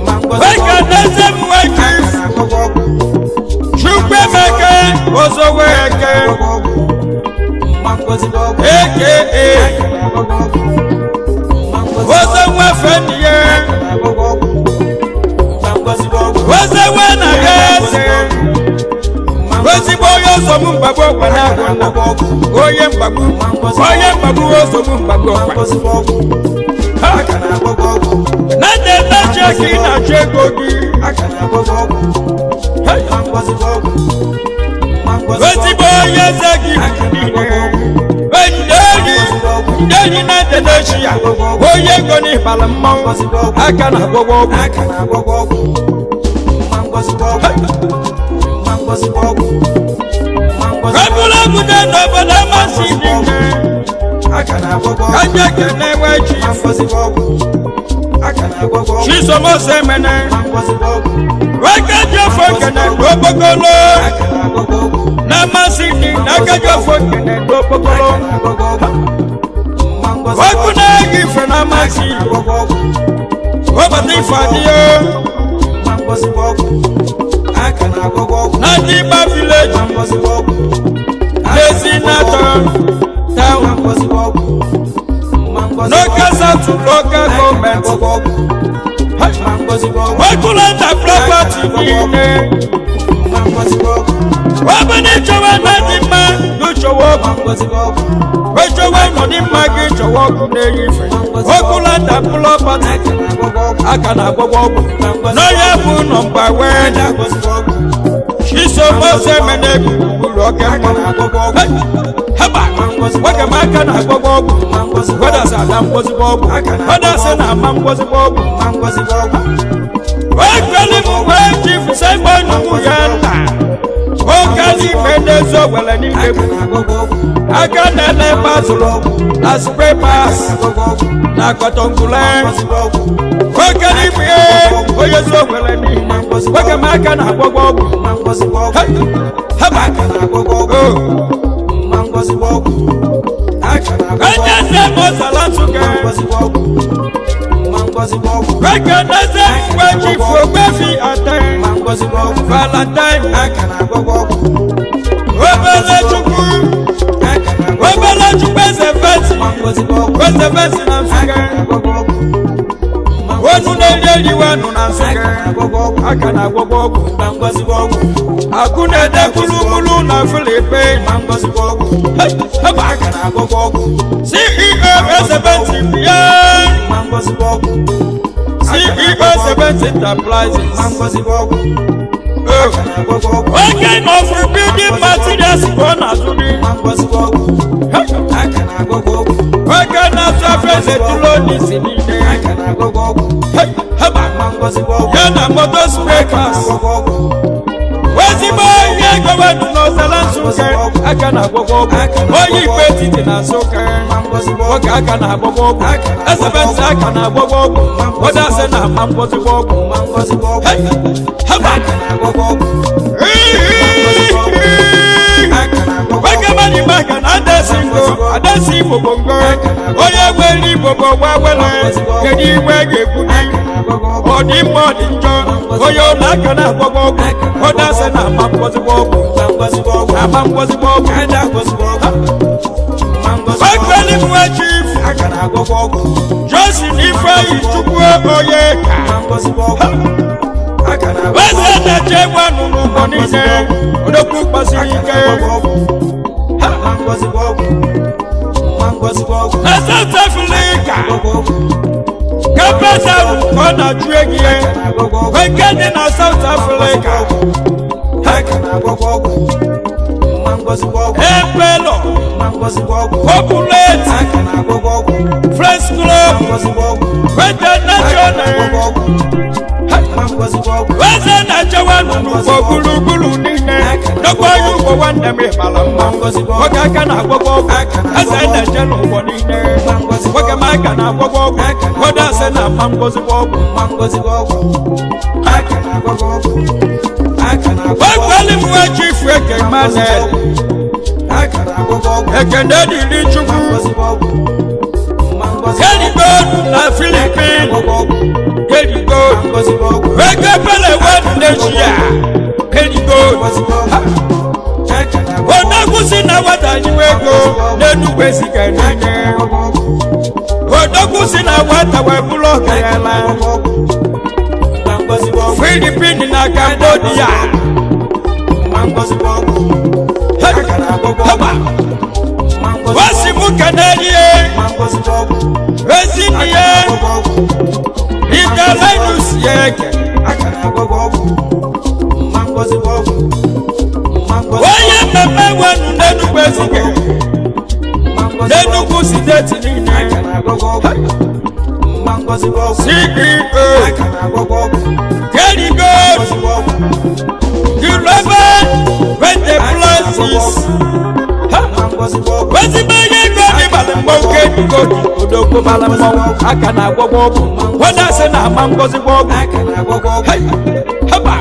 mma ngọzi bụ Weka ọgwụ, n'eze m nwoke. Aka na-agwọgwọ ọgwụ. Chukwuemeka Ozoweke. Agwọgwọ ọgwụ, mma ngọzi bụ ọgwụ, aka aka na-agwọgwọ ọgwụ, mma ngọzi bụ ọgwụ, Ozonwefenie. Aka na-agwọgwọ ọgwụ, mma ngọzi bụ ọgwụ, Ozewe na eze. Mma ngọzi. Ezigbo onye ozogbu mgbagbu ọkwa na-agwụ nna. Agwọgwọ ọgwụ, Onye mgbagbu, onye mgbagbu, ozogbu mgbagbu mma ọkwa. ngọzi bụ ọgwụ, aka na-agwọgwọ ọgwụ, Na na-emechi aka ị na-achọ ego gị. Aka na-agwọgwọ ọgwụ, mma ngọzi bụ ọgwụ, mma ngọzi bụ ọgwụ. Ezigbo onye eze gị niile. Ndị enyi, ndị enyi na-ede n'echi ya, onye ego n'ịbara mmanwụ, aka na-agwọgwọ ọgwụ. Aka na-agwọgwọ ọgwụ, mma ngọzi bụ ọgwụ, mma ngọzi bụ ọgwụ, mma ngọzi bụ ọgwụ. Ebule n'obodo amasị dị ike. Aka na-agwọgwọ Ka ọgwụ, ndị ekene nwee chi. Mma ngọzi bụ ọgwụ, aka na-agwọgwọ ọgwụ, Chisomosemene. Mma ngọzi bụ ọgwụ, Weke ji ofe okene n'okpokolo. Aka na-agwọgwọ ọgwụ, Na amasị dị na aka ji ofe okene n'okpokolo. Aka na-agwọgwọ ọgwụ, mma ngọzi bụ Okwu ọgwụ, na-ege ife na amasị. Na-agwọgwọ ọgwụ, Webata ife adịghị. Mma ngọzi bụ ọgwụ, aka na-agwọgwọ ọgwụ, Na ndị Igba vileji. Mma ngọzi bụ ọgwụ, N'ezi natọ mma town. Ngọzi bụ ọgwụ, mma ngọzi bụ N'oke ọgwụ, South Local aka Gọọmenti. na-agwọgwọ ọgwụ, mma ngọzi bụ ọgwụ. Wekulata property niile. Mma ngọzi bụ ọgwụ, Ọ bụ na ịchọwa na dị mma n'ụchọwa ọgwụ. Mma ngọzi bụ ọgwụ, Wechowa nọ dị mma gị chọwa ọgwụ na-eyi ife. Okulata property. Aka na-agwọgwọ ọgwụ, Aka na-agwọgwọ ọgwụ. N'onye bụ nọmba wee. Ngọzi bụ ọgwụ, Chisomosemene gburu oke mmanwụ. Na-agwọgwọ ọgwụ, Haba! Nwoke m aka na-agwọgwọ ọgwụ. Mma ngọzi bụ ọgwụ, Wedasị ada ngwọzigbo ọgwụ. Wedasị na ama ngwọzigbo ọgwụ. Mma ngọzi bụ ọgwụ, Ekweli m wee chifu Simon nwunye nna. Oke n'ime n'ezi owele n'ime Aka na-agwọgwọ ọgwụ, aka na-ele pasụrụ na spray pass Agwọgwọ ọgwụ, na kọtọngule. Ngọzi bụ ọgwụ, Oke n'ime onye ezi owele n'ime. Nwoke m aka na-agwọgwọ ọgwụ. Mma ngọzi bụ ọgwụ, Hey! Haba! Aka na-agwọgwọ ọgwụ, Oh! Mma ngọzi bụ ọgwụ, aka na-agwọgwọ Onye ọgwụ, nne m ọzala Nsụka. Mma ngọzi bụ ọgwụ, mma ngọzi bụ ọgwụ, Ekeneze mgbe chifu Ogbefi ate. Mma ngọzi bụ ọgwụ, Valentine. Aka na-agwọgwọ ọgwụ, Obele Chukwu. Aka na-agwọgwọ ọgwụ, Obele Chukwu eze fesi. Mma ngọzi bụ ọgwụ, Eze fesi na aka Nsụka. na-agwọgwọ ọgwụ, mma ngọzi Onu na-eri eriwe nụ na aka Nsụka. na-agwọgwọ ọgwụ, Aka na-agwọgwọ ọgwụ. Mma ngọzi bụ ọgwụ, Akụ na-ede kwulukwulu na Filipin. Mma ngọzi bụ ọgwụ, Haba! Aka na-agwọgwọ ọgwụ, CEO Ezebenti bịa. Mma ngọzi bụ ọgwụ, CEO Ezebenti Enterprises. Mma ngọzi bụ ọgwụ, Oh. Aka na-agwọgwọ ọgwụ, Oke nọfụ building materials ka ọ na-azụ gị. Mma ngọzi bụ ọgwụ, aka na-agwọgwọ ọgwụ, Oke na-azụ afọ eze tulonisi niile. Aka na-agwọgwọ ọgwụ, Hey, haba! Mma ngọzi bụ ọgwụ, Ya na moto spray pass. Agwọgwọ ọgwụ, Ezigbo onye gọvanọ n'Ọzara Nsụka, aka na-agwọgwọ ọgwụ. Onye ikpe etiti na Nsụka, Mma ngọzi bụ ọgwụ, nwoke aka na-agwọgwọ ọgwụ. Ezebentị aka na-agwọgwọ ọgwụ. Ọdasị na ama ngwọzigbo ọgwụ. Mma ngọzi bụ ọgwụ, Hey, haba! Aka na-agwọgwọ ọgwụ, aka na-agwọgwọ Nwoke ọgwụ, mmadụ maka na adasị ngo, adasị Igbo bụ ngo. Onye nwere Igbo bụ ọgwa wele. Kedu igwe ga-ekwu gị? Na-agwọgwọ ọgwụ, Ọ dị mma, ọ dị njọ. Onye ụlọ aka na-agwọgwọ ọgwụ. Ọdasị na ama ngwọzigbo ọgwụ. Mma ngọzi bụ ọgwụ, Ama ngwọzigbo ọgwụ. Aka ngọzi bụ ọgwụ, mma ngọzi bụ ọgwụ, Ekweli m nwe chief aka na-agwọgwọ ọgwụ, Johnson Ifeanyi Chukwu onye ka. Mma ngọzi bụ ọgwụ, aka na-agwọgwọ Eze na-eche nwa nụrụ ụgbọ niile. Odogwu gbasiri ike. ọgwụ, mma ngọzi bụ ọgwụ, mma ngọzi bụ ọgwụ, Na South Africa, Agwọgwọ ọgwụ, kapịta ka ọ na-achụ ego ya. Na-agwọgwọ ọgwụ, Nke dị na South Africa. Aka na-agwọgwọ ọgwụ, mma ngọzi bụ ọgwụ, Ebelọ. Mma Populate Friends Club International. Eze na-echewa n'ugbo gburugburu niile n'okwu onye ugbo nwanne m ịbara mma nwoke aka na-agwọgwọ ọgwụ. Eze na-eche n'ụgbọ niile, nwoke m aka na-agwọgwọ ọgwụ. Nwoke ase na-ama ngozigbo ọgwụ. Gbakwali m nwa Chief Eke Emmanuel. Ekene dịrị Chukwu. Kerigold na Philippines. Kerigold ego pele wenu n'Asia. Kerigold odogwu si na nwata nyiwe ego n'Enugwu Ezike niile. Odogwu si na nwata wee bụrụ ọgaranya Philippines na Cambodia. Haba wasi mụ kenelie ezinne Itelenus ya eke onye mmemme wenu n'Enugwu Ezike, n'Enugwu Steeti niile. CEO Kerigold Global Enterprises. Ezigbo onye ego dị gbara mgbanwụ. Kerigold odogwu mara mmanwụ aka na-agwọgwọ ọgwụ. Onye asị na-ama ngozigbo ọgwụ. Hey, haba.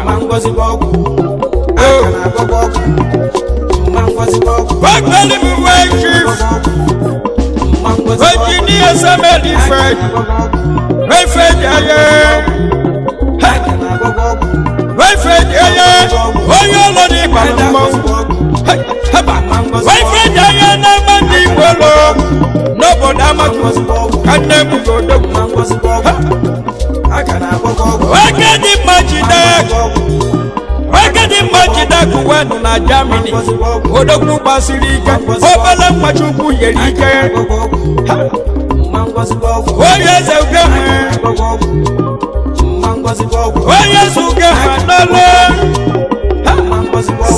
Gbagbeli m wee Chief Engineer Samuel Ife Ife Jaye Ife Jaye onye ụlọ dị gbara mmanwụ. Hey, haba. Ife Jaye na-ama ndị Igbo lụ n'obodo Amatu ka nne m godogwu. Nwoke dị mma jide, nwoke dị mma jide akụwanụ na Germany. Odogwu gbasiri ike, obele mmachukwu nyere ike. Onye eze uge ha, onye eze uge ha n'ọlụ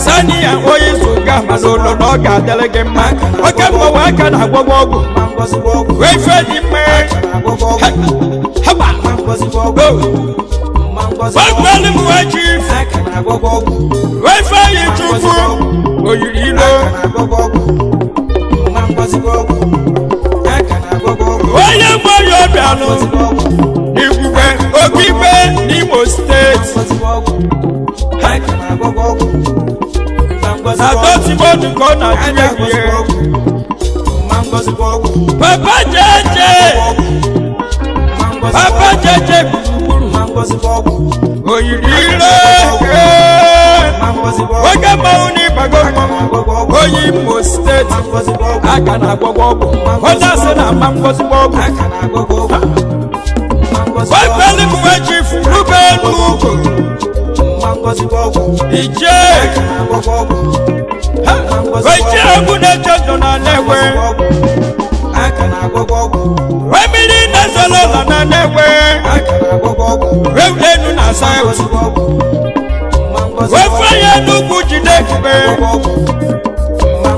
sani ya, onye eze uge ha n'ụlọ na ọ ga-adịrị gị mma. Oke mmanwụ aka na-agwọgwọ ọgwụ wee fe dị mma. Haba. Gbagbali m wee Chief wee fe yi Chukwu oyiri ilo onye mgbe ya ọbịanụ n'Igwugwe Okigwe n'Imo Steeti na dọtimodu ka ọ na-achị ehihie. Papa jeje, papa jeje gburugburu oyiri ilo oge mmanwụ n'ịgbago mmanwụ onye Imo Steeti aka na-agwọgwọ ọgwụ. Onye asị na-ama ngozigbo ọgwụ. Gbagbali m wee Chief Ruben Ugo Ije Eji egwu na-eche ndụ na Nnewi mmiri na-ezolo ụlọ na Nnewi enu na asa wefe ya Enugwu jide ebube,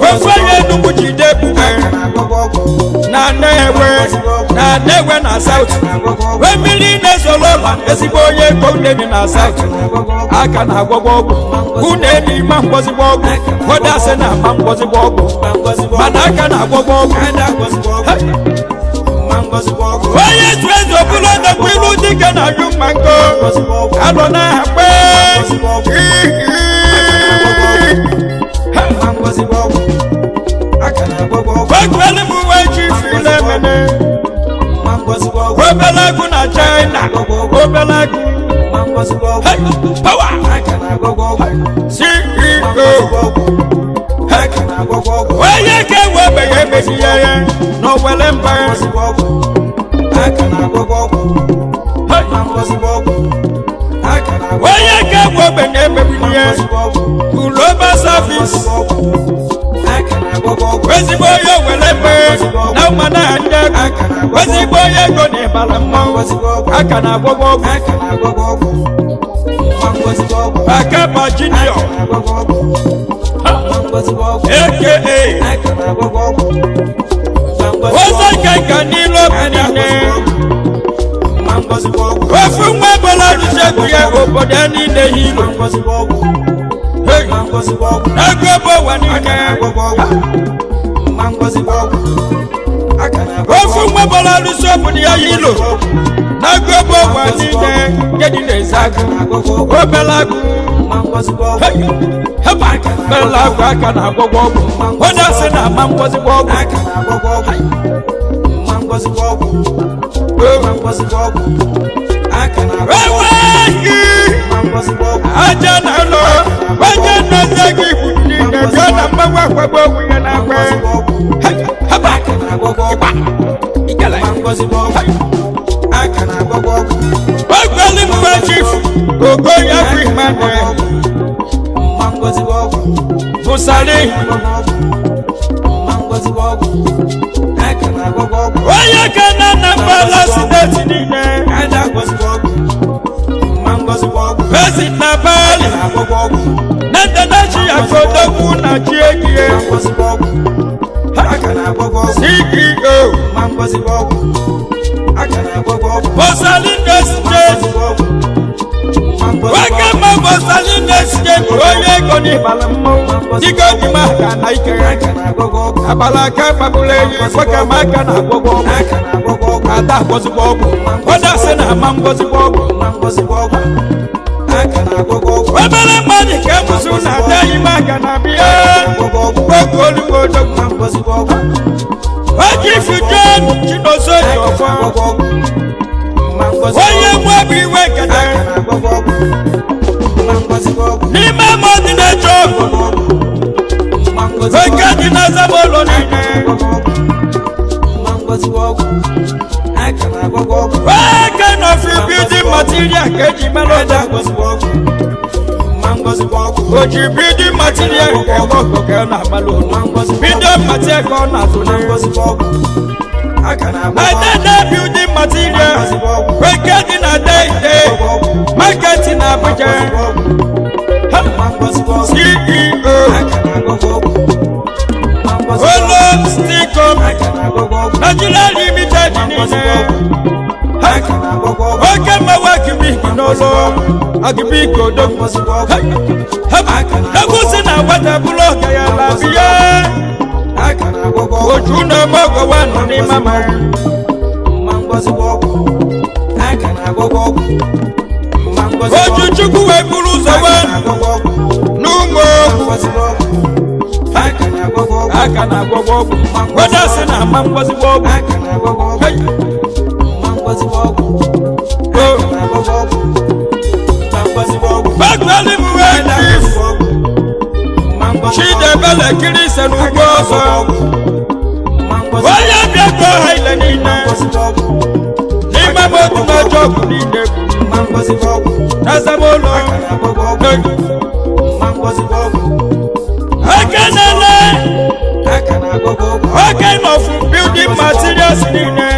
wefe ya Enugwu jide ebube na Nnewi, na Nnewi na South. Mmiri na-ezolo ụlọ, ezigbo onye ego uneni na South aka na-agwọgwọ ọgwụ. Uneni ma ngwọzigbo ọgwụ. Ụfọdụ asị na-ama ngwọzigbo ọgwụ mana aka na-agwọgwọ ọgwụ. Onye tụ eze ọbụla odogwu ilu dike na ajụ mma nkọ alọ na-akpa. Gbakwele m uwe Chief Ilemene obele agụ na China, obele agụ. Hey, power CEO onye ka ewebeghị emebi ya ya n'Owele mba. Hey, onye ka ewebeghị emebi ya Global Service, ezigbo onye Owele mba na mma na ndị agụ, ezigbo onye ego na ịbara mmanwụ aka na-agwọgwọ ọgwụ. Akaba Junior aka Ofu nwa bọla arụsị egwu ya obodo ya niile hilo. Hey! Ego bụ ụwa niile. Ofu nwa bọla arụsị obodo ya hilo. N'ego bụ ụwa niile nke dị n'ezi agụ. Obele agụ. Hey! Heba! Obele agụ aka na-agwọgwọ ọgwụ. Onye asị na ama ngwọzigbo ọgwụ. Enweghị aja na ụlọ onye nnazi gị kwuru niile bịa na mmanwụ akwagbo onwe ya na-akwa. Hey! Heba! Ịgba! Ikele! Ogbeli mgbe chifu Okoye Emmanuel Musali onye ka na Anambra steeti niile ezi na Bali na Ndadachi Akodogwu na Chiegie CEO Musali Estate nwoke mma Musali Estate onye ego n'ịbala mmanwụ dịka oji m aka na ike agbala aka gbagburu enyi nwoke m aka na agwọgwọ ọgwụ ada agwọzigbo ọgwụ onye asị na ama ngwọzigbo ọgwụ obere mmadụ ka ebuso na ada enyi m aka na bịa oge olugbo odogwu oji fuje chinoso ji ọfọ onye nwe bụ iwe nketa n'ime mmadụ na-eche ọgụ oke dị na azamụlọ niile oke nọfi bildin material ka eji mara ọja oji bildin material ka ebe ọgụ ka ọ na-agbalụ bildin material ka ọ na-azụ Adada building material oke dị na Deide market na Abuja. CEO Olo Steel Company Nigeria Limited niile. Oke mmanwụ akibiki n'ụlọ akibiki odogwu. Egwu si na nwata bụrụ ọka ya la biya. Oju na-eme ọgọ wa nọ n'ime ama. Oju Chukwu wee buru ụzọ wee n'ụmụ okwu. Aka na-agwọgwọ ọgwụ. Onye sị na ama ngwọzigbo ọgwụ. Hey! Oh. Gbagbali m wee chief Chidebele kiri ise n'ugbo ọsọ. Onye bịa gụọ ha ile niile. N'ime m otu n'ọjọọ ọgwụ niile. N'azamụlọ. Ekenele oke nọfụ building materials niile.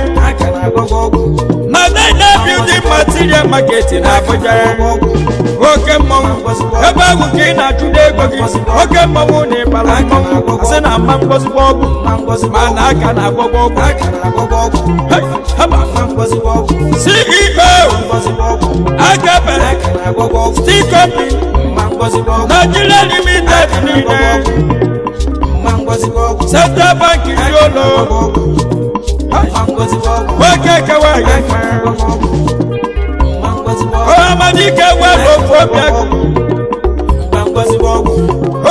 Na Naija building material market na Abuja. Oke mmọnwụ ebe ahụ ka ị na-achụdo ego gị. Oke mmọnwụ na ịbara mmọnwụ asị na ama ngwọzigbo ọgwụ mana aka na-agwọgwọ ọgwụ. Hey, haba. CEO Agape Steel Company Nigeria Limited niile Central Bank ndị ụlọ nwoke kewa ya Ọhamadike were ofu obi ego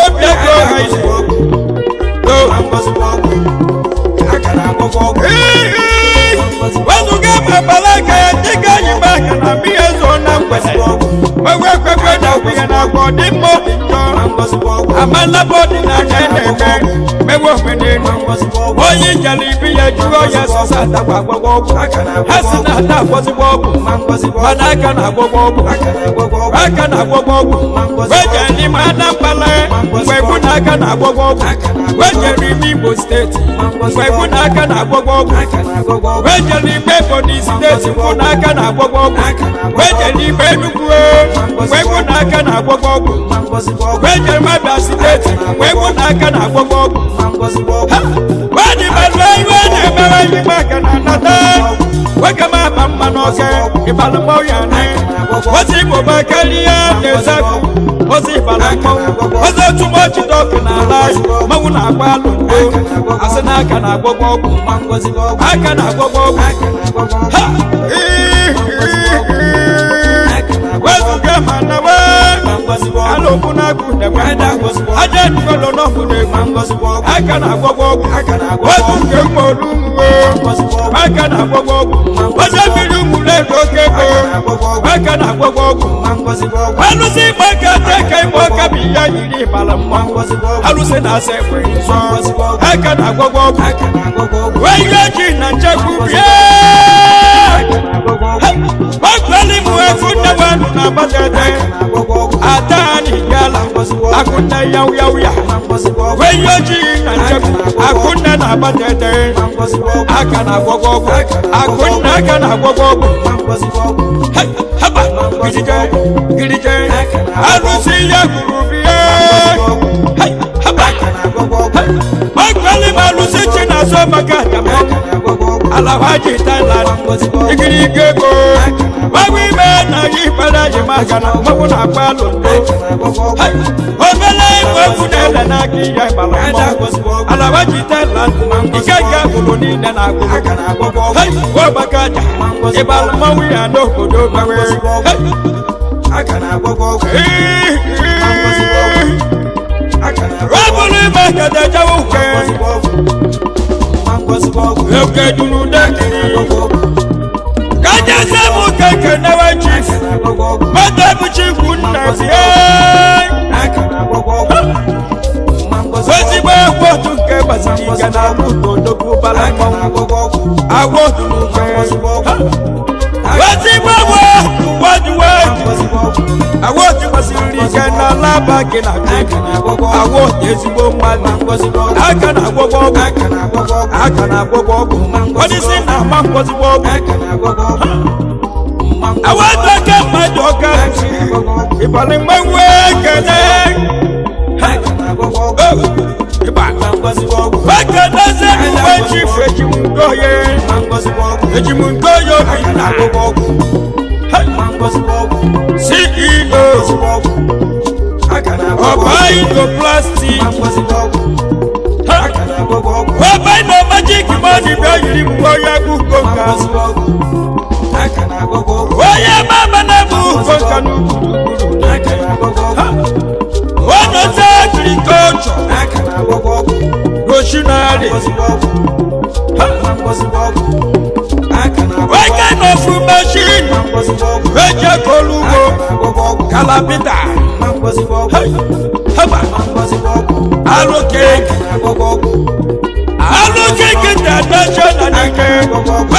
obi ego ha ise wezuga mabala aka ya dịka anyị ma aka na mmiri ezo na mgbede wewe ekwekwe na okwu ya na agwa ọ dị mma obi njọ amalaba ọdịnala na-eme mewe omenelu onye jere ibi ya jụọ ya sọsọ atakwa agwagwa ọgwụ ha si na ata agwọzigbo ọgwụ mana aka na-agwọgwọ ọgwụ aka na-agwọgwọ ọgwụ wejere n'ime Anambra mgbe egwu na aka na-agwọgwọ ọgwụ wejere ime Imo steeti mgbe egwu na aka na-agwọgwọ ọgwụ wejere ime Ebonyi steeti mgbe na aka na-agwọgwọ ọgwụ wejere ime Enugu mgbe egwu na aka na-agwọgwọ ọgwụ wejere Abia steeti mgbe egwu na aka na-agwọgwọ ọgwụ wadị malụ iwe na-emewe ime aka na anata nwoke m ama mma n'ọke ịbalụ mmanwụ ya ne ozi igbo bakelie na-ezekwu ozi ịbala mmanwụ ozi otumọchi dọkụ na ala mmanwụ na-agba alụ ndo asị na aka na-agwọgwọ ọgwụ aka na-agwọgwọ ọgwụ ha wezuga ma na wee alụkwụ na-agụ nekwe aja enugolo n'ọgwụ na-egwu aka na-agwọgwọ ọgwụ wezuga ụmụ olu mwe aka na-agwọgwọ ọgwụ oze mmiri ụmụlego oke ego aka na-agwọgwọ ọgwụ alụsị ịgba aka teke ịgba ọka bụ ihe yiri ịbala mmanwụ alụsị na-asa ekwe nsọ aka na-agwọgwọ ọgwụ wee ihe ji na nchekwu bie gbakwali m efu nne wenu na abatete atani gala akunne yawu yawu ya wee ihe ojii na nchekwu akunne na abatete aka na agwọgwọ ọgwụ akunne aka na agwọgwọ ọgwụ Hey, haba girije girije alụsị ya gburu bie Hey, haba gbakwali m alụsị chi na azụ maka ajamu alawaji Thailand igirigi ego gbawa ime na yi kpere ji maka na mmanwụ na-agba alụ ndo obele igwe egwu na-ele n'aka ihe gbara mmanwụ alawaji Thailand ike nke agbụrụ niile na agbụrụ ọgbaka aja ịbara mmanwụ ya n'obodo gbawe ọ bụrụ ime kede jewe uke oke duru dekiri kaja sẹ́mu kẹ̀kẹ́ náwó chief mọ́tò chikwu nna sí ẹ́. Ezigbo egwu otu nke gbasiri ike na akwụkwọ odogwu bara mmanwụ agwọ otu nke ezigbo egwu wajuwe agwọ otu gbasiri ike na alaba gị na agwọ otu ezigbo mmadụ aka na agwọgwọ ọgwụ aka na agwọgwọ ọgwụ onyeisi na ama ngwọzigbo ọgwụ àwọn ẹgbẹ́ mmadụ ọ̀gá ìbàlẹ̀ mmanwụ ekele ịba ekele sẹ́nu chief ejimngoye ejimngoye obinna CEO ọba indoplastic ọba indo magic money bịa yiri mgbe onye egwu konka onye mama na-ebu konka n'ugwu onozi agrikọlchọ roshinari weke n'ofu mashin eji akọrọ ugbo kalapita haba alụke alụke kịta nashọna n'ike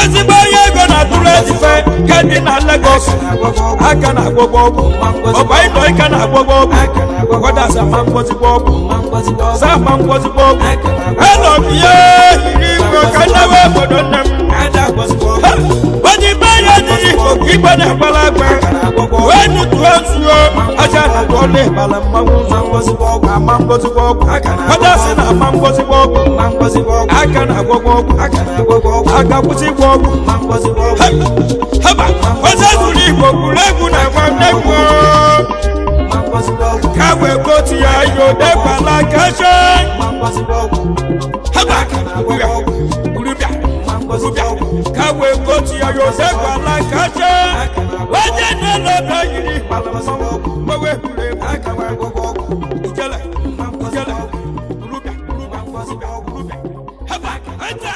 ezigbo onye ego na-atụrụ ezife nke dị na Lagos aka na-agwọgwọ ọgwụ ọba ịnọ ike na-agwọgwọ ọgwụ gwada sama ngwọzigbo ọgwụ sama ngwọzigbo ọgwụ elọ m ihe yiri igwe ka nnewe obodo nne m onye ibe ya adịghị igbo ka igbe na-agbara agba wee nutuo nzuo aja na tụọla ịbala mmanwụ ama ngwọzigbo ọgwụ gwada sị na ama ngwọzigbo ọgwụ aka na-agwọgwọ ọgwụ aka kwụsị ịgwọ ọgwụ haba ọzọ zuru igbo gwuru egwu na nwanne gwu ka wee gotu ya yodegbala kashe haba urubịa urubịa ka wee gotu ya yodegbala kashe onye nlọba yiri mgbawe egwuregwu ijele ijele urubịa urubịa urubịa urubịa haba ete.